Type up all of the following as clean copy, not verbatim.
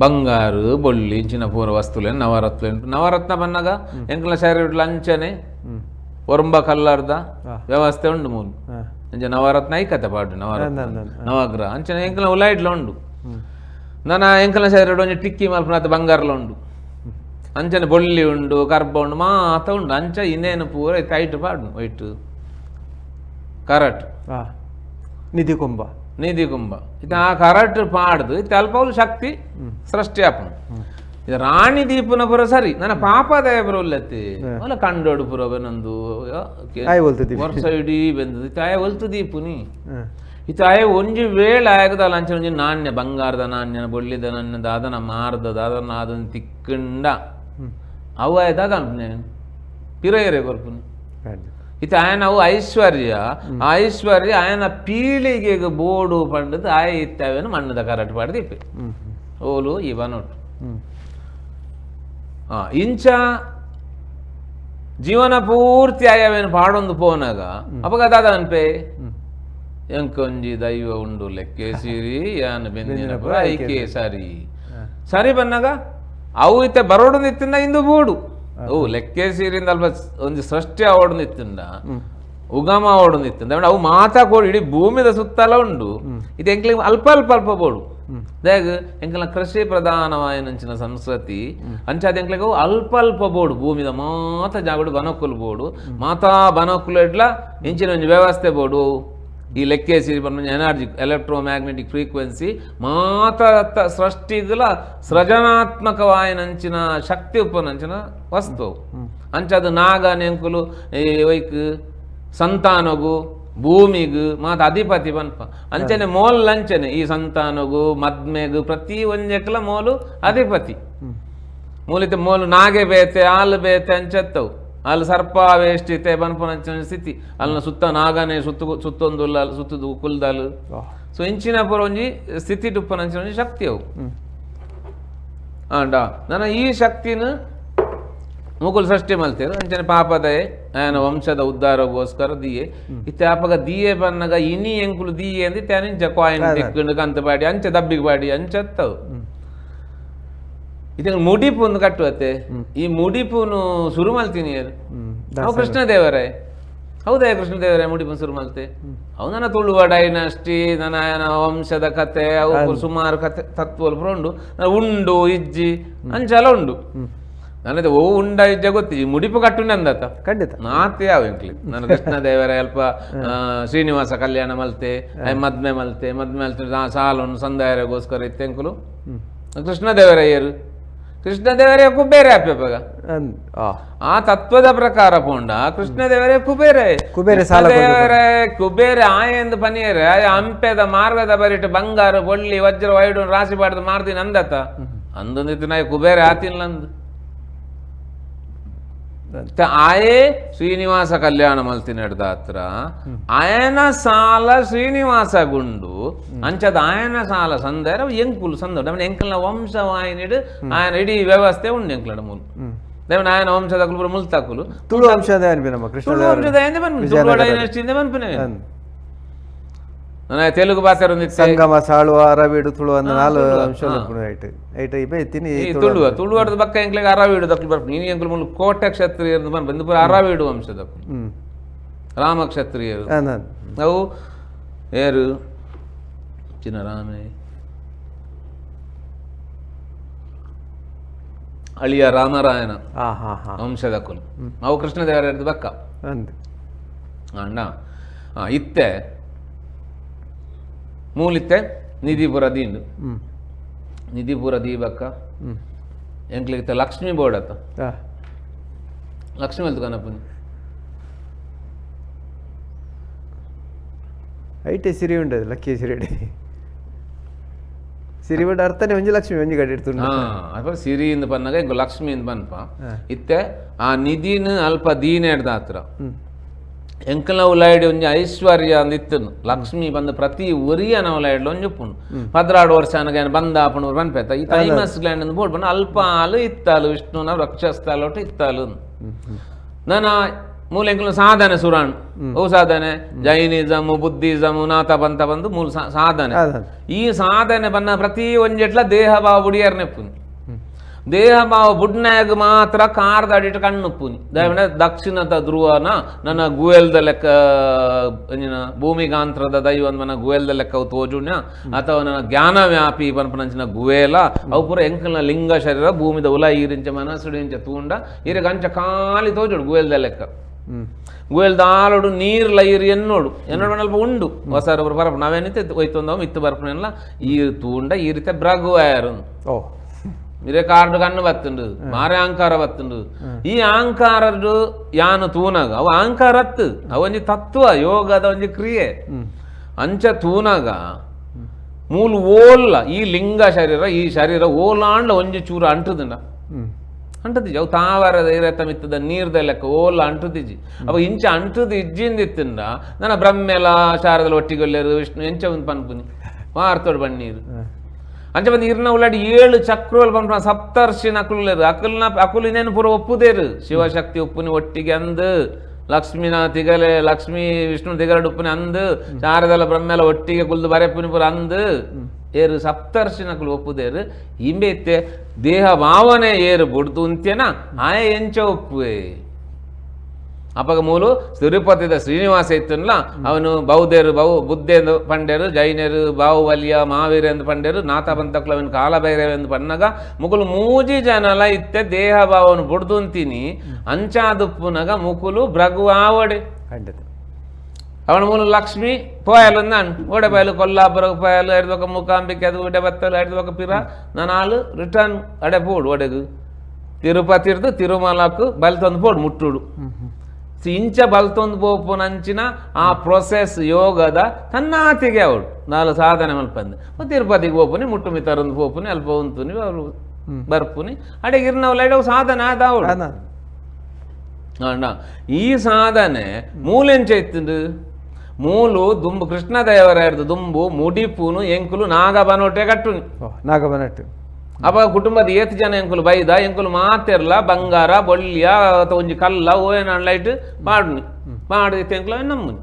ಬಂಗಾರು ಬೊಳ್ಳಿ ಇಂಚಿನ ಪೂರ ವಸ್ತುಲೇನು ನವರತ್ನ ನವರತ್ನ ಬನ್ನಗ ಎಂಕಲ ಶರೀರ ಅಂಚನೆ ಒರಂಬ ಕಲ್ಲರ್ದ ವ್ಯವಸ್ಥೆ ಉಂಡು ಮೂಲು ಅಂಚೆ ನವರತ್ನ ಐಕತೆ ಪಾಡು ನವರತ್ನ ನವಗ್ರಹ ಅಂಚನೆ ಎಂಕಲ ಉಲಾಯಿಡ್ಲ ಉಂಡು ನನ್ನ ಎಂಕಲ ಶರೀರ ಒಂಜಿ ಟಿಕ್ಕಿ ಮಲ್ಪನಾತ ಬಂಗಾರಲ ಉಂಡು ಅಂಚನೆ ಬೊಳ್ಳಿ ಉಂಡು ಕರ್ಬ ಉಂಡು ಮಾತ ಉಂಡು ಅಂಚ ಇನ್ನೇನು ಪೂರ ಟೈಟ್ ಪಾಡು ವೈಟ್ ಕರಟ್ ನಿಧಿ ಕುಂಭ ನಿಧಿ ಕುಂಭ ಇದು ಆ ಕರಟ್ ಪಾಡ್ದು ಇದು ಅಲ್ಪವು ಶಕ್ತಿ ಸೃಷ್ಟಿ ಆಪುಂಡು ಇದು ರಾಣಿ ದೀಪನ ಪುರ ಸರಿ ನನ್ನ ಪಾಪದಯ ಪುರ ಉಲ್ಲತ್ತಿ ಒಲ್ಲ ಕಂಡೋಡು ಪುರ ಬೆನೊಂದು ವರ್ಷ ಇಡೀ ಬೆಂದದು ತಾಯ ಒಲ್ತು ದೀಪುನಿ ಇತಾಯ ಒಂಜಿ ವೇಳೆ ಆಗದಲ್ಲ ಅಂಚೆ ಒಂಜಿ ನಾಣ್ಯ ಬಂಗಾರದ ನಾಣ್ಯನ ಬೊಳ್ಳಿದ ನಾಣ್ಯ ದಾದನ ಮಾರ್ದ ದಾದನ ಅದನ್ನ ತಿಕ್ಕಂಡ ಅವು ಆಯ್ತಾದ ಪಿರಯರೆ ಕೊರ್ಪುನಿ ಇತ್ತ ಆಯನ ಅವು ಐಶ್ವರ್ಯ ಐಶ್ವರ್ಯ ಆಯನ ಪೀಳಿಗೆಗೆ ಬೋಡು ಪಂಡದು ಆಯ ಇತ್ತವೇನು ಮಣ್ಣದ ಕರಟ್ ಪಾಡ್ದು ಇಪ್ಪೆ ಓಲು ಈ ಬನೋಟು ಇಂಚ ಜೀವನ ಪೂರ್ತಿ ಆಯವೇನು ಪಾಡೊಂದು ಪೋನಾಗ ಅಪಗ ದಾದ ಅನ್ಪೆ ಎಂಕೊಂಜಿ ದೈವ ಉಂಡು ಲೆಕ್ಕೆ ಸಿರಿ ಯಾನ್ ಬೆಂದಿನ ಪುರ ಐಕೆ ಸರಿ ಸರಿ ಬನ್ನಾಗ ಅವು ಇತ್ತೆ ಬರೋಡು ನಿತ್ತಿಂದ ಇಂದು ಬೋಡು ಓ ಲೆಕ್ಕೆ ಸೀರಿಂದ ಅಲ್ಪ ಒಂಜಿ ಸೃಷ್ಟಿ ಅವಡು ನಿತ್ತಿಂದ ಉಗಮ ಅವಡು ನಿತ್ತಿಂದ ಅವು ಮಾತಾ ಕೋಡು ಇಡೀ ಭೂಮಿದ ಸುತ್ತಲ ಉಂಡು ಇದು ಎಂಕ್ಲಿಗೆ ಅಲ್ಪ ಅಲ್ಪ ಅಲ್ಪ ಬೋಡು ದಾಗ ಎಂಕಲ್ನ ಕೃಷಿ ಪ್ರಧಾನವಾಯಿನಂಚಿನ ಸಂಸ್ಕೃತಿ ಅಂಚಾದ ಎಂಕ್ಲಿಗೆ ಅಲ್ಪ ಅಲ್ಪ ಬೋಡು ಭೂಮಿದ ಮಾತ ಜಾಗಡು ಬನಕುಲು ಬೋಡು ಮಾತಾ ಬನಕುಲು ಎಡ್ಲ ಇಂಚಿನ ಒಂಜಿ ವ್ಯವಸ್ಥೆ ಬೋಡು ಈ ಲೆಕ್ಕೇಸಿ energy electromagnetic frequency ಮಾತ ಸೃಷ್ಟಿಗಳ ಸೃಜನಾತ್ಮಕವಾಯಿನಂಚಿನ ಶಕ್ತಿ ಉಪ್ಪನಂಚಿನ ವಸ್ತು ಅಂಚದು ನಾಗ ನೆಂಕುಲು ಈ ಒಯ್ಕ್ ಸಂತಾನಗು ಭೂಮಿಗು ಮಾತ ಅಧಿಪತಿ ಪನ್ಪ ಅಂಚನೆ ಮೋಲ್ ಅಂಚನೆ ಈ ಸಂತಾನಗು ಮದ್ಮೆಗು ಪ್ರತಿ ಒಂಜೆಕ್ಲ ಮೋಲು ಅಧಿಪತಿ ಮೂಲಿತ ಮೋಲು ನಾಗೆ ಬೇತೆ ಆಲು ಬೇತೆ ಅಂಚತ್ತವು ಅಲ್ಲಿ ಸರ್ಪ ವೇಷ್ಟಿತೆ ಬನ್ಪುನಂಚಿನ ಸ್ಥಿತಿ ಅಲ್ಲಿನ ಸುತ್ತ ನಾಗನೆ ಸುತ್ತು ಸುತ್ತೊಂದುಲ್ಲ ಸುತ್ತದು ಕುಲ್ದಾಲು ಸೊ ಇಂಚಿನ ಪುರ ಒಂಜಿ ಸ್ಥಿತಿ ಟುಪ್ಪನಂಚಿನ ಒಂಜಿ ಶಕ್ತಿ ಅವು ಆಂಡ ನನ್ನ ಈ ಶಕ್ತಿನ ಮುಕುಲ್ ಸೃಷ್ಟಿ ಮಲ್ತೇರು ಅಂಚನೆ ಪಾಪದಯೆ ಆಯನ ವಂಶದ ಉದ್ಧಾರಗೋಸ್ಕರ ದಿಯೆ ಇತ್ತೆ ಆಪಗ ದಿಯೆ ಬನ್ನಗ ಇನಿ ಎಂಕುಲು ದಿಯೆ ಅಂದಿ ತ್ಯಾನಿಂಚ ಕಾಯಿನ್ ತಿಕ್ಕೊಂಡು ಕಂತ ಪಾಡಿ ಅಂಚೆ ದಬ್ಬಿಗೆ ಪಾಡಿ ಅಂಚತ್ತವು ಇದನ್ನು ಮುಡಿಪು ಒಂದು ಕಟ್ಟುವತ್ತೆ ಈ ಮುಡಿಪುನು ಶುರು ಮಲ್ತೀನಿ ಅವು ಕೃಷ್ಣದೇವರೇ ಹೌದಾ ಕೃಷ್ಣದೇವರೇ ಮುಡಿಪು ಶುರು ಮಲ್ತೆ ಅವು ನನ್ನ ತುಳುವ ಡೈನಸ್ಟಿ ನನ್ನ ವಂಶದ ಕತೆ ಅವು ಸುಮಾರು ಕತೆ ತತ್ವ ಉಂಡು ಉಂಡು ಇಜ್ಜಿ ಅಂಚೆಲ್ಲ ಉಂಡು ನನಗೆ ಓ ಉಂಡ ಇಜ್ಜ ಗೊತ್ತಿ ಈ ಮುಡಿಪು ಕಟ್ಟುನೆ ಅಂದತ್ತ ಖಂಡಿತ ನಾತೆ ಯಾವ ಎಂಕ್ಲಿ ನಾನು ಕೃಷ್ಣದೇವರ ಅಲ್ಪ ಶ್ರೀನಿವಾಸ ಕಲ್ಯಾಣ ಮಲ್ತೆ ಮದ್ಮೆ ಮಲ್ತೆ ಮದ್ಮೆ ಮಲ್ತೆ ಸಾಲನ್ನು ಸಂದಾಯಗೋಸ್ಕರ ಇತ್ತೆಂಕುಲು ಕೃಷ್ಣದೇವರಯ್ಯರು ಕೃಷ್ಣದೇವರೇ ಕುಬೇರ ಅಪ್ಪಗ ಆ ತತ್ವದ ಪ್ರಕಾರ ಪೋಂಡ ಕೃಷ್ಣದೇವರೇ ಕುಬೇರ ಕುಬೇರ ದೇವರೇ ಕುಬೇರ ಆಯೆಂದು ಪನಿಯರೆ ಅಂಪೆದ ಮಾರ್ಗದ ಬರಿಟ್ಟು ಬಂಗಾರ ಬೊಳ್ಳಿ ವಜ್ರ ವೈಡು ರಾಶಿ ಬಾಡ್ದು ಮಾರ್ದಿನ ಅಂದತ್ತ ಅಂದೊಂದಿತ್ತು ನಾಯಿ ಕುಬೇರ ಆತಿನ್ಲಂದು ಆಯೇ ಶ್ರೀನಿವಾಸ ಕಲ್ಯಾಣ ಮಲ್ತಿನ ಹತ್ರ ಆಯನ ಸಾಲ ಶ್ರೀನಿವಾಸ ಗುಂಡು ಅಂಚದ ಆಯನ ಸಾಲ ಸಂದರ ಎಂಕುಲು ಸಂದ ಎಂಕಲ್ನ ವಂಶವಾಯಿನಿಡು ಆಯನ ಇಡೀ ವ್ಯವಸ್ಥೆ ಉಂಡು ಎಂಕ್ಲಡ ಮೂಲು ದೇವನ ಆಯನ ವಂಶದ ಕುಲು ಮುಲ್ತಾಕುಲು ತುಳು ವಂಶದ ತುಳು ವಂಶದ ಬನ್ಪುನೆ ನನ್ನ ತೆಲುಗು ಭಾಷೆ ಸಂಗಮ ಸಾಳುವ ಅರವೀಡು ತುಳು ಅಂದ ನಾಲ್ ಅಂಶ ತುಳುವ ತುಳುವರ್ದ ಬಕ್ಕ ಎಂಕ್ಲಿಗೆ ಅರವೀಡು ದಕ್ಕಲು ಬರ್ಪು ನೀನು ಎಂಕ್ಲು ಮುಲ್ ಕೋಟೆ ಕ್ಷತ್ರಿಯರು ಬಂದು ಪೂರ ಅರವೀಡು ವಂಶದಕ್ಕಲು ರಾಮ ಕ್ಷತ್ರಿಯರು ಅವು ಏರು ಚಿನ್ನ ರಾಮೇ ಅಳಿಯ ರಾಮರಾಯನ ವಂಶದ ಕುಲು ಅವು ಕೃಷ್ಣದೇವರ ಬಕ್ಕ ಅಣ್ಣ ಇತ್ತೆ ಮೂಲಿತ್ತೆ ನಿಧಿಪುರ ದೀಂಡು ನಿಧಿಪುರ ದೀಬಕ್ಕ ಎಂಕ್ಲಿಗಿತ್ತ ಲಕ್ಷ್ಮೀ ಬೋರ್ಡ್ ಅತ್ತ ಲಕ್ಷ್ಮೀ ಅಲ್ತು ಕನಪುನಿ ಐಟೆ ಸಿರಿ ಉಂಟು ಲಕ್ಕಿ ಸಿರಿ ಸಿರಿ ಬಟ್ ಅರ್ಥನೇ ಒಂಜಿ ಲಕ್ಷ್ಮಿ ಒಂಜಿ ಗಡಿ ಇಡ್ತು ಅಲ್ಪ ಸಿರಿ ಇಂದ ಪನ್ನಾಗ ಇಂಕ ಲಕ್ಷ್ಮಿ ಇಂದ ಪನ್ಪ ಇತ್ತೆ ಆ ನಿಧಿನ ಅಲ್ಪ ದೀನ ಹಿಡ್ದ ಹತ್ರ ಎಂಕಲ ಉಲಾಯ್ಡಿ ಒಂಜಿ ಐಶ್ವರ್ಯ ಅಂದ್ ಇತ್ತನು ಲಕ್ಷ್ಮಿ ಬಂದ ಪ್ರತಿ ಒರಿಯನ ಉಲಾಯ್ಡ್ಲ ಒಂಜಿ ಉಪ್ಪುಂಡು 12 ವರ್ಷ ಅನಗ ಬಂದ ಆಪುಂಡು ಪನ್ಪೇತ ಈ ಥೈಮಸ್ ಗ್ಲ್ಯಾಂಡ್ ಅಂದ್ ಬೋರ್ಡ್ ಬಂದು ಅಲ್ಪ ಹಾಲು ಇತ್ತಾಲು ವಿಷ್ಣುನ ರಕ್ಷಸ್ಥಾಲೊಟ್ಟು ಇತ್ತಾಲು ನನ್ನ ಮೂಲೆಂಕುಲು ಸಾಧನೆ ಸುರಾಣ್ ಅವು ಸಾಧನೆ ಜೈನಿಸಮ್ ಬುದ್ಧಿಸಮ್ ನಾಥ ಪಂಥ ಬಂದು ಮೂಲ ಸಾಧನೆ. ಈ ಸಾಧನೆ ಬನ್ನ ಪ್ರತಿ ಒಂಜೆಟ್ಲ ದೇಹ ಭಾವ ಬುಡಿಯಾರ್ ನೆಪ್ಪುನಿ. ದೇಹ ಭಾವ ಬುಡ್ನಾಗ ಮಾತ್ರ ಕಾರ್ದ ಅಡಿಟ್ಟು ಕಣ್ಣುಪ್ಪುನಿ. ದಯವಿಡ ದಕ್ಷಿಣದ ಧ್ರುವನ ನನ್ನ ಗುವೆಲ್ದ ಲೆಕ್ಕ ಭೂಮಿಗಾಂತ್ರದ ದೈವ ನನ್ನ ಗುವೆಲ್ದ ಲೆಕ್ಕ ಅವು ತೋಜುಣ್ಯ ಅಥವಾ ನನ್ನ ಜ್ಞಾನವ್ಯಾಪಿ ಪನ್ಪನಂಚಿನ ಗುವೇಲ ಅವು ಪೂರ ಎಂಕಲ್ನ ಲಿಂಗ ಶರೀರ ಭೂಮಿದ ಉಲ ಈರಿಂಚ ಮನಸ್ಸುಡಿಂಚ ತೂಂಡ ಈರೆಗ್ ಅಂಚ ಖಾಲಿ ತೋಜುಡು ಗುವೆಲ್ದ ಲೆಕ್ಕ. ಗುವೆಲ್ದ ಆಲೋಡು ನೀರ್ಲ ಈರು ಎನ್ನೋಡು ಎನ್ನೋಡು ಅಲ್ಪ ಉಂಡು ಹೊಸ ಬರಪ ನಾವೇನಿತ್ತೆ ಒಯ್ತೊಂದವು ಮಿತ್ತು ಬರಪನೆಲ್ಲ ಈರು ತೂಂಡ ಈ ರೀತಿ ಬ್ರಗುವಾಯರು. ಓ ಇದೇ ಕಾರ್ಡ್ ಕಣ್ಣು ಬತ್ತುಂಡು ಮಾರೆ ಅಹಂಕಾರ ಬತ್ತುಂಡು. ಈ ಅಹಂಕಾರಡು ಯಾನು ತೂನಾಗ ಅವು ಅಹಂಕಾರತ್ತು ಅವು ಒಂಜಿ ತತ್ವ ಯೋಗದ ಒಂಜಿ ಕ್ರಿಯೆ. ಅಂಚ ತೂನಾಗ ಮೂಲು ಓಲ್ಲ ಈ ಲಿಂಗ ಶರೀರ ಈ ಶರೀರ ಓಲಾಂಡ ಒಂಜಿ ಚೂರು ಅಂಟುದುಂಡ ಅಂಟದಿಜಿ ಅವು ತಾವರದ ಇರತ್ತ ಮಿತ್ತದ ನೀರ್ದ ಲೆಕ್ಕ ಓಲ್ಲ ಅಂಟುದಿಜಿ. ಅವ ಇಂಚ ಅಂಟುದು ಇಜ್ಜಿಂದಿತ್ತುಂಡ ನನ್ನ ಬ್ರಹ್ಮೆಲ ಶಾರದಲ ಒಟ್ಟಿಗೊಲ್ಲೇರು ವಿಷ್ಣು ಎಂಚ ಒಂದು ಪನ್ಪುನಿ ವಾರ್ತೋಡು ಬಣ್ಣೀರು ಅಂಚ ಬಂದು ಇರ್ನ ಉಳ್ಳಾಡಿ 7 ಚಕ್ರೋಲ್ ಪನ್ಪುನ ಸಪ್ತರ್ಷಿನ ಅಕುಲೇರು ಅಕುಲ್ನ ಅಕುಲಿನೇನು ಪೂರ ಒಪ್ಪುದೇರು ಶಿವಶಕ್ತಿ ಒಪ್ಪುನಿ ಒಟ್ಟಿಗೆ ಅಂದು ಲಕ್ಷ್ಮಿನ ತಿಗಲೆ ಲಕ್ಷ್ಮೀ ವಿಷ್ಣು ತಿಗರಡು ಉಪ್ಪುನಿ ಅಂದು ಶಾರದಲ ಬ್ರಹ್ಮೆಲ ಒಟ್ಟಿಗೆ ಕುಲ್ದು ಬರೆಪುನಿ ಪೂರ ಅಂದು ಏರು ಸಪ್ತರ್ಷಿನ ಅಕುಲು ಒಪ್ಪುದೇರು. ಇಂಬೆ ದೇಹ ಭಾವನೆ ಏರು ಬುಡ್ದು ಉಂತೇನ ಆಯ ಎಂಚ ಒಪ್ಪುವೆ. ಅಪಗ ಮೂಲು ತಿರುಪತಿದ ಶ್ರೀನಿವಾಸ ಇತ್ತನ್ಲ ಅವನು ಬೌದ್ಧರು ಬೌ ಬುದ್ಧೆಂದು ಪಂಡೇರು ಜೈನರು ಬಾಹುಬಲಿಯ ಮಹಾವೀರ ಎಂದು ಪಂಡೇರು ನಾಥ ಪಂಥಕ್ಲು ಅವನು ಕಾಲಭೈರವ ಎಂದು ಪನ್ನಗ ಮುಕುಲು ಮೂಜಿ ಜನಲ ಇತ್ತೆ ದೇಹ ಭಾವನು ಬುಡ್ದುಂತೀನಿ ಅಂಚಾದುಪ್ಪುನಗ ಮುಕುಲು ಬ್ರಗು ಆವಡೆ ಅವನ ಮೂಲು ಲಕ್ಷ್ಮಿ ಪೋಯಲು ನಾನು ಓಡೆ ಪಾಯಲು ಕೊಲ್ಲಾಪುರ ಪೋಯಲು ಐದು ಮೂಕಾಂಬಿಕೆ ಅದು ಒಡೆ ಬತ್ತಲು ಐದು ಪಿರ ನಾನು ಆಳು ರಿಟರ್ನ್ ಅಡೆ ಪೋಡು ಒಡೆಗು ತಿರುಪತಿರ್ದು ತಿರುಮಲಕ್ಕು ಬಲ್ತೊಂದು ಪೋಡು ಮುಟ್ಟುಡು ಇಂಚ ಬಲ್ತೊಂದು ಪೋಪುನಂಚಿನ ಆ ಪ್ರೊಸೆಸ್ ಯೋಗದ ತನ್ನಾತಿಗೆ ಅವಳು ನಾಲು ಸಾಧನೆ ಮಲ್ಪಂದು ತಿರುಪತಿಗೆ ಪೋಪುನಿ ಮುಟ್ಟು ಮಿತರೊಂದು ಪೋಪುನಿ ಅಲ್ಪ ಉಂತುನಿ ಅವಳು ಬರ್ಪುನಿ ಅಡೆಗೆ ಇರ್ನವಲ್ಲ ಇಡವು ಸಾಧನೆ ಆದ ಅವಳು. ಅಣ್ಣ ಈ ಸಾಧನೆ ಮೂಲೆಂಚ ಇತ್ತುಂಡು ಮೂಲು ದುಂಬು ಕೃಷ್ಣದೇವರಾಯರ್ದು ದುಂಬು ಮುಡಿಪುನು ಎಂಕುಲು ನಾಗಬನೋಟೆ ಕಟ್ಟುನಿ ನಾಗಬನಟ್ಟು ಅವಾಗ ಕುಟುಂಬದ ಏತ್ ಜನ ಎಂಕುಲು ಬೈದ ಎಂಕುಲು ಮಾತೆರ್ಲ ಬಂಗಾರ ಬೊಳ್ಳಿಯ ಅಥವಾ ಒಂಜಿ ಕಲ್ಲ ಓಯನ ಲೈಟ್ ಪಾಡುನಿ ಪಾಡಿದ ಎಂಕುಲು ನಮ್ಮನಿ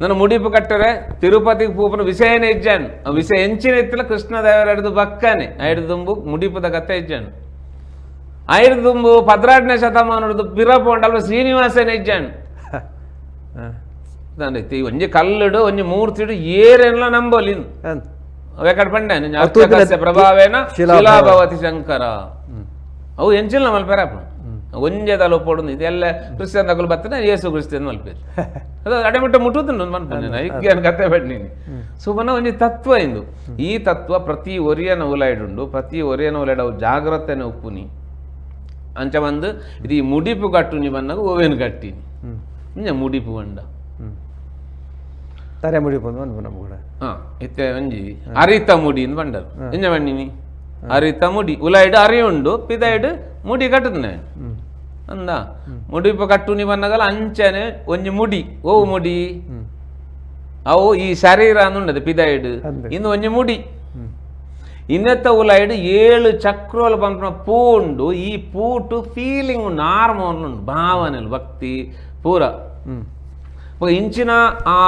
ನನ್ನ ಮುಡಿಪು ಕಟ್ಟರೆ ತಿರುಪತಿಗೆ ಪೂಪನ ವಿಷಯನೇ ಇಜ್ಜಾನು ಆ ವಿಷಯ ಎಂಚಿನ ಇತ್ತಲ್ಲ ಕೃಷ್ಣದೇವರ ಬಕ್ಕನೆ ಐದು ದುಂಬು ಮುಡಿಪುದ ಕತ್ತೆ ಇಜ್ಜಾನು ಐದು ದುಂಬು 14ನೇ ಶತಮಾನದ ಪಿರಪೋಂಡಲ್ವ ಶ್ರೀನಿವಾಸನೇ ಇಜ್ಜಾನು. ಒಂಜಿ ಕಲ್ಲುಡು ಒಂಜಿ ಮೂರ್ತಿಡು ಏರೆಲ್ಲ ನಂಬೋಲಿ ಅವೆಕಡೆ ಪಂಡೆ ಪ್ರಭಾವೇನ ಶಿಲಾಭವತಿ ಶಂಕರ ಅವು ಎಂಚಿಲ್ಲ ಮಲ್ಪೇರಪ್ಪ ಒಂಜೆ ತಲೆ ಒಪ್ಪೊಡು ಇದೆಲ್ಲ ಕ್ರಿಶ್ಚಿಯನ್ ತಗೊಲ್ ಬರ್ತದೆ ಯೇಸು ಕ್ರಿಶ್ಚಿಯನ್ ಮಲ್ಪೇರು ಅದು ಅಡೆಮುಟ್ಟ ಮುಟ್ಟುತ್ತುಂಡು ಮನ್ಪುಂಡು ಐಕ್ಯಾನ ಕತೆ ಬಣ್ಣೀನಿ. ಸೊ ಬನ್ನ ಒಂಜಿ ತತ್ವ ಇಂದು ಈ ತತ್ವ ಪ್ರತಿ ಒರಿಯನ ಉಲಾಯ್ಡುಂಡು ಪ್ರತಿ ಒರಿಯನ ಉಲಾಯ್ಡು ಅವು ಜಾಗ್ರತೆನೆ ಉಪ್ಪುನಿ ಅಂಚ ಬಂದು ಇದು ಈ ಮುಡಿಪು ಕಟ್ಟುನಿ ಬನ್ನಾಗ ಓವೇನು ಕಟ್ಟಿನಿ ಇಂಜ ಮುಡಿಪು ಬಂಡ ತರೆ ಮುಡಿಪು ಅನ್ಪು ನಮ್ಮ ಕೂಡ ಹಾಂ ಇತ್ತೆ ಒಂಜಿ ಅರಿತ ಮುಡಿ ಇಂದು ಬಂಡರು ಎಂಜ ಬಣ್ಣಿನಿ ಅರಿತ ಮುಡಿ ಉಲಾಯ್ಡು ಅರಿ ಉಂಡು ಪಿದಾಯ್ಡು ಮುಡಿ ಕಟ್ಟುದು ಅಂದ ಮುಡಿಪು ಕಟ್ಟುನಿ ಬನ್ನಗಲ ಅಂಚನೆ ಒಂಜಿ ಮುಡಿ ಓ ಮುಡಿ ಅವು ಈ ಶರೀರ ಅಂದುಂಡದು ಪಿದಾಯ್ಡು ಇನ್ನು ಒಂಜಿ ಮುಡಿ ಇನ್ನೆತ್ತ ಉಲಾಯ್ಡು 7 ಚಕ್ರೋಲು ಪಂಪನ ಪೂ ಉಂಡು ಈ ಪೂಟು ಫೀಲಿಂಗ್ ಉಂಡು ಹಾರ್ಮೋನ್ ಉಂಡು ಭಾವನೆ ಭಕ್ತಿ ಪೂರ ಇಂಚಿನ ಆ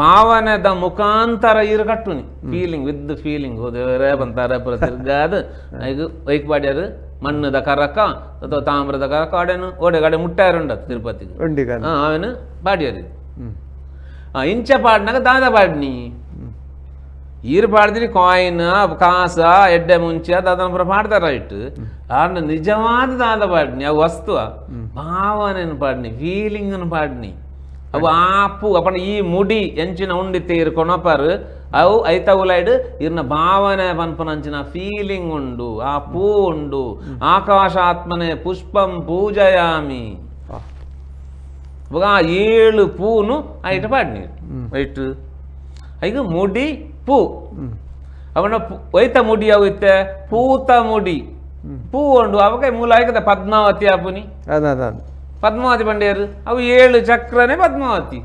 ಭಾವನೆದ ಮುಖಾಂತರ ಇರು ಕಟ್ಟುನಿ feeling with feeling ಹೋದೇವರೇ ಬಂತಾರೆ ಪುರ ತಿರ್ಗಾದ ಐದು ವೈಕ್ ಪಾಡ್ಯಾರು ಮಣ್ಣದ ಕರಕ ಅಥವಾ ತಾಮ್ರದ ಕರಕ ಆಡೇನು ಓಡೆ ಗಾಡೆ ಮುಟ್ಟಾರುಂಡ ತಿರುಪತಿಗೆ ಅವನು ಪಾಡ್ಯಾರು. ಇಂಚ ಪಾಡ್ನಾಗ ದಾದ ಪಾಡ್ನಿ ಈರು ಪಾಡ್ದಿನಿ ಕಾಯಿನ್ ಕಾಸ ಎಡ್ಡೆ ಮುಂಚೆ ದಾದನ ಪುರ ಪಾಡ್ತಾರ ಇಟ್ಟು ಆಂಡ ನಿಜವಾದ ದಾದ ಪಾಡ್ನಿ ಅವು ವಸ್ತುವ ಭಾವನೆಯನ್ನು ಪಾಡ್ನಿ ಫೀಲಿಂಗನ್ನು ಪಾಡ್ನಿ ಅವು ಆಪು ಅಪ್ಪಣ ಈ ಮುಡಿ ಎಂಚಿನ ಉಂಡಿ ತೇರು ಕೊನಪರು ಅವು ಐತ ಉಲೈಡು ಇರ್ನ ಭಾವನೆ ಪನ್ಪನಂಚಿನ ಫೀಲಿಂಗ್ ಉಂಡು ಆ ಪೂ ಉಂಡು ಆಕಾಶಾತ್ಮನೆ ಪುಷ್ಪಂ ಪೂಜಯಾಮಿ ಆ 7 ಪೂನು ಐಟ ಪಾಡ್ನೀರು ಐಟು ಐಗ ಮುಡಿ ಪೂ ಅವನ ಒಯ್ತ ಮುಡಿ ಅವು ಇತ್ತೆ ಪೂತ ಮುಡಿ ಪೂ ಉಂಡು ಅವಾಗ ಮೂಲ ಆಯ್ಕದ ಪದ್ಮಾವತಿ ಆಪುನಿ ಪದ್ಮಾವತಿ ಪಂಡೇರು ಅವು 7 ಚಕ್ರನೇ ಪದ್ಮಾವತಿ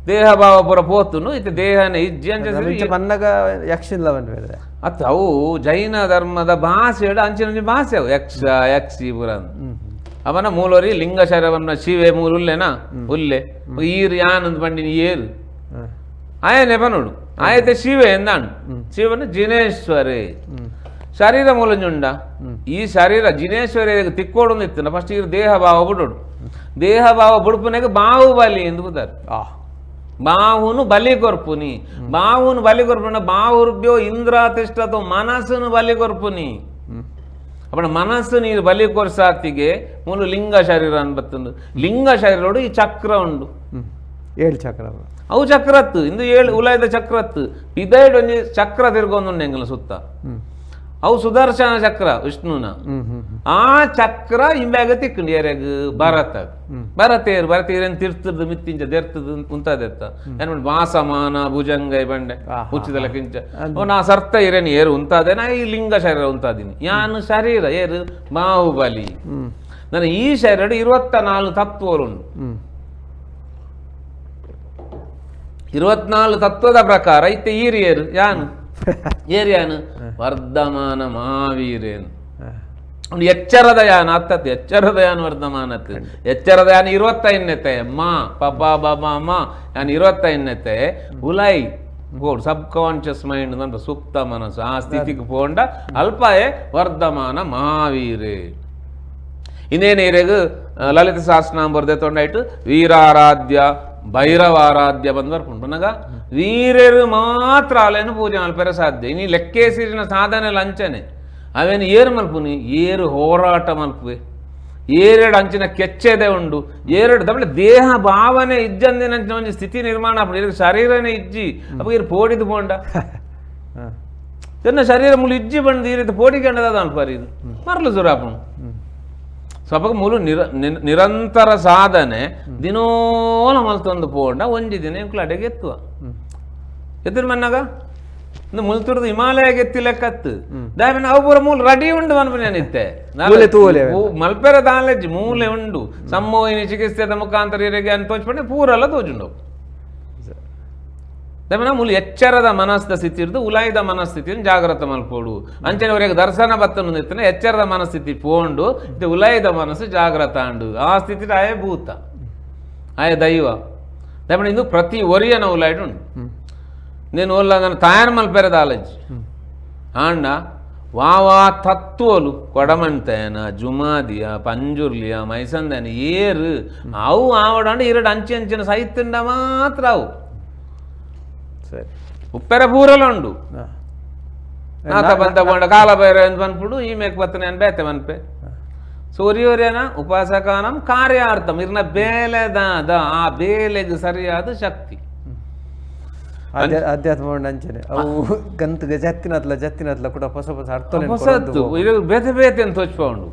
ದೇಹ ಭಾವ ಪುರ ಪೋತುನು ಇತ್ತೆ ದೇಹನೇ ಇಜ್ಜಿ ಅಂಚ ಪನ್ನಗ ಯಕ್ಷಿಲ್ಲ ಬಂದ್ಬೇಡ ಅತ್ತ ಅವು ಜೈನ ಧರ್ಮದ ಭಾಷೆ ಅಂಚಿನ ಭಾಷೆ ಅವು ಯಕ್ಷ ಯಕ್ಷಿ ಪುರ. ಅವನ ಮೂಲೋರಿ ಲಿಂಗ ಶರೀರವನ್ನ ಶಿವೆ ಮೂಲು ಉಲ್ಲೆನಾ ಉಲ್ಲೆ ಈರು ಯಾನ್ ಅಂದ್ ಪಂಡಿನಿ ಏರು ಆಯನೆ ಪನೋಡು ಆಯತೆ ಶಿವೆ ಎಂದಾನು ಶಿವನ ಜಿನೇಶ್ವರೇ ಶರೀರ ಮೂಲಂಜುಂಡ ಈ ಶರೀರ ಜಿನೇಶ್ವರ ತಿಕ್ಕೋಡು ಇತ್ತು ಫಸ್ಟ್ ಈ ದೇಹ ಭಾವ ಬಿಡೋಡು ದೇಹ ಭಾವ ಬುಡುಪುನೆಗೆ ಬಾಹುಬಲಿ ಎಂದು ಬುದಾರು ಬಾಹುನು ಬಲಿ ಕೊರ್ಪುನಿ ಬಾಹುನು ಬಲಿ ಕೊರ್ಪುನ ಬಾಹುರ್ಭ್ಯೋ ಇಂದ್ರ ತಿಷ್ಟತೋ ಮನಸ್ಸುನು ಬಲಿ ಕೊರ್ಪುನಿ ಅಪ್ಪಣ ಮನಸ್ಸು ನೀರು ಬಲಿ ಕೊರ್ಸಾತಿಗೆ ಮೂಲು ಲಿಂಗ ಶರೀರ ಅನ್ಬತ್ತಂದು ಲಿಂಗ ಶರೀರೋಡು ಈ ಚಕ್ರ ಉಂಡು ಏಳು ಚಕ್ರ ಅವು ಚಕ್ರತ್ತು ಇಂದು ಏಳು ಉಲಾಯದ ಚಕ್ರತ್ತು ಪಿದೈಡ್ ಒಂಜಿ ಚಕ್ರ ತಿರ್ಗೊಂದುಂಡು ಎಂಗಲ ಸುತ್ತ ಅವು ಸುದರ್ಶನ ಚಕ್ರ ವಿಷ್ಣುನ ಆ ಚಕ್ರ ಇಂಬ್ಯಾಗ ತಿಕ್ಕಂಡು ಏರ್ಯಾಗ ಭರತ ಭರತೇರು ಭರತೇರೇನು ತಿರ್ತದ ಮಿತ್ತಿಂಚ ದೆರ್ತದ ಉಂತಾದೆತ್ತ ಏನ್ ವಾಸಮಾನ ಭುಜಂಗ ಬಂಡೆ ಉಚ್ಚಿದಲ ಕಿಂಚ ನಾ ಸರ್ತ ಇರೇನು ಏರು ಉಂತಾದೆ ನಾ ಈ ಲಿಂಗ ಶರೀರ ಉಂತಾದೀನಿ ಯಾನು ಶರೀರ ಏರು ಬಾಹುಬಲಿ ನನ್ನ ಈ ಶರೀರ 24 ತತ್ವಗಳು 24 ತತ್ವದ ಪ್ರಕಾರ ಇತ್ತೆ ಈರಿಯರು ಯಾನು ಏರ್ಯಾನು ವರ್ಧಮಾನ ಮಹಾವೀರೇನು ಎಚ್ಚರದ ಯಾನ ಅತ್ತತ್ತು ಎಚ್ಚರದ ಯಾನ ವರ್ಧಮಾನತ್ ಎಚ್ಚರದ ಯಾನ 25 ಮಾ ಪಬ ಬ ಮಾ ಯಾನ್ 25 ಉಲೈ ಬೋಡ್ ಸಬ್ ಕಾನ್ಷಿಯಸ್ ಮೈಂಡ್ ಅಂತ ಸುಪ್ತ ಮನಸ್ಸು ಆ ಸ್ಥಿತಿಗೆ ಪೋಂಡ ಅಲ್ಪಾಯೇ ವರ್ಧಮಾನ ಮಹಾವೀರೇ ಇನ್ನೇನು ಲಲಿತ ಸಹಸ್ರನಾಮ ಬರ್ದೆ ತೊಂಡಾಯ್ತು ವೀರಾರಾಧ್ಯ ಭೈರವಾರಾಧ್ಯ ಬಂದು ಬರ್ಪುಂಡು ಪನ್ನಗ ವೀರರು ಮಾತ್ರ ಅಲೇನು ಪೂಜೆ ಮಲ್ಪೆರೆ ಸಾಧ್ಯ ಇನಿ ಲೆಕ್ಕೇಸಿರಿನ ಸಾಧನೆ ಲಂಚನೆ ಅವೇನು ಏರು ಮಲ್ಪುನಿ ಏರು ಹೋರಾಟ ಮಲ್ಪುವೆ ಏರೆಡು ಅಂಚಿನ ಕೆಚ್ಚೆದೆ ಉಂಡು ಏರೆಡು ತಮಿಳು ದೇಹ ಭಾವನೆ ಇಜ್ಜಂದಿನ ಅಂಚಿನ ಒಂಜಿ ಸ್ಥಿತಿ ನಿರ್ಮಾಣ ಆಪುಂಡು ಇರ್ ಶರೀರನೇ ಇಜ್ಜಿ ಅಪ್ಪ ಇರು ಪೋಡಿದು ಪೋಂಡ ತನ್ನ ಶರೀರ ಮುಳು ಇಜ್ಜಿ ಬಂದು ಈ ರೀತಿ ಪೋಡಿಗಂಡದ ಅನ್ಪಾರಿ ಇದು ಮರಲು ಸುರಾಪುಂಡು ಸೊಪಗ ಮೂಲು ನಿರಂತರ ಸಾಧನೆ ದಿನೋಲ ಮಲ್ತೊಂದು ಪೋಂಡ ಒಂಜಿ ದಿನ ಎಂಕುಲು ಅಡೆಗೆ ಎತ್ತುವ ಎತ್ತಿನ ಮನ್ನಾಗ ಮುಲ್ತುರ್ದು ಹಿಮಾಲಯ ಎತ್ತಿ ಲೆಕ್ಕತ್ತು ದಾಮಿನ ಅವು ಪೂರ ಮೂಲ ರೆಡಿ ಉಂಡು ಮನ್ಪು ತೂಲೆ ಮಲ್ಪೆರ ದಾಲೆಜ್ಜಿ ಮೂಲೆ ಉಂಡು ಸಮ್ಮೋಹಿನಿ ಚಿಕಿತ್ಸೆದ ಮುಖಾಂತರ ಇರೆಗೆ ಅಂತ ತೋಚ್ಪಂಡೆ ಪೂರೆಲ್ಲ ತೋಜುಂಡು ದಮಿನ ಮೂಲ ಎಚ್ಚರದ ಮನಸ್ದ ಸ್ಥಿತಿ ಇರ್ದು ಉಲಾಯಿದ ಮನಸ್ಥಿತಿಯನ್ನು ಜಾಗ್ರತೆ ಮಲ್ಪೋಡು ಅಂಚನೆ ಅವರಿಗೆ ದರ್ಶನ ಬತ್ತನು ನಿತ್ತನ ಎಚ್ಚರದ ಮನಸ್ಥಿತಿ ಪೋಂಡು ಇದು ಉಲಾಯಿದ ಮನಸ್ಸು ಜಾಗ್ರತ ಅಂಡು ಆ ಸ್ಥಿತಿ ಆಯೆ ಭೂತ ಆಯೆ ದೈವ ದಮಿನ ಇಂದು ಪ್ರತಿ ಒರಿಯನ ಉಲಾಯ್ಡು ಉಂಡು నేను ಓಲ್ಲ ನನ್ನ ತಾಯನ ಮಲ್ಪೆರೆ ದಾಲಜ್ಜಿ ಆಂಡ ವಾವಾ ತತ್ವಲು ಕೊಡಮಂತೇನ ಜುಮಾದಿಯ ಪಂಜುರ್ಲಿಯ ಮೈಸಂದನ ಏರು ಅವು ಆವಡಂಡ ಎರಡು ಅಂಚೆ ಅಂಚಿನ ಸೈತುಂಡ ಮಾತ್ರ ಅವು ಸರಿ ಉಪ್ಪೆರ ಪೂರಲ ಉಂಡು ನಾತ ಬಂತ ಬೋಂಡ ಕಾಲ ಬೈರ ಎಂದು ಬಂದ್ಬಿಡು ಈ ಮೇಕ್ ಬತ್ತನೆ ಅನ್ ಬೇತೆ ಮನ್ಪೆ ಸೂರ್ಯೋರ್ಯನ ಉಪಾಸಕಾನಂ ಕಾರ್ಯಾರ್ಥಂ ಇರ್ನ ಬೇಲೆದಾದ ಆ ಬೇಲೆಗೆ ಸರಿಯಾದ ಶಕ್ತಿ ಅಧ್ಯಾತ್ಮ ಅಂಚನೆ ಅವು ಗಂತುಗೆ ಜತ್ತಿನತ್ಲ ಜತ್ತಿನತ್ಲ ಕೂಡ ಹೊಸ ಹೊಸ ಅರ್ಥ ಹೊಸದ್ದು ಇದು ಬೇತೆ ಬೇತೆ ಅಂತ ತೋಚ್ಪೌಂಡು.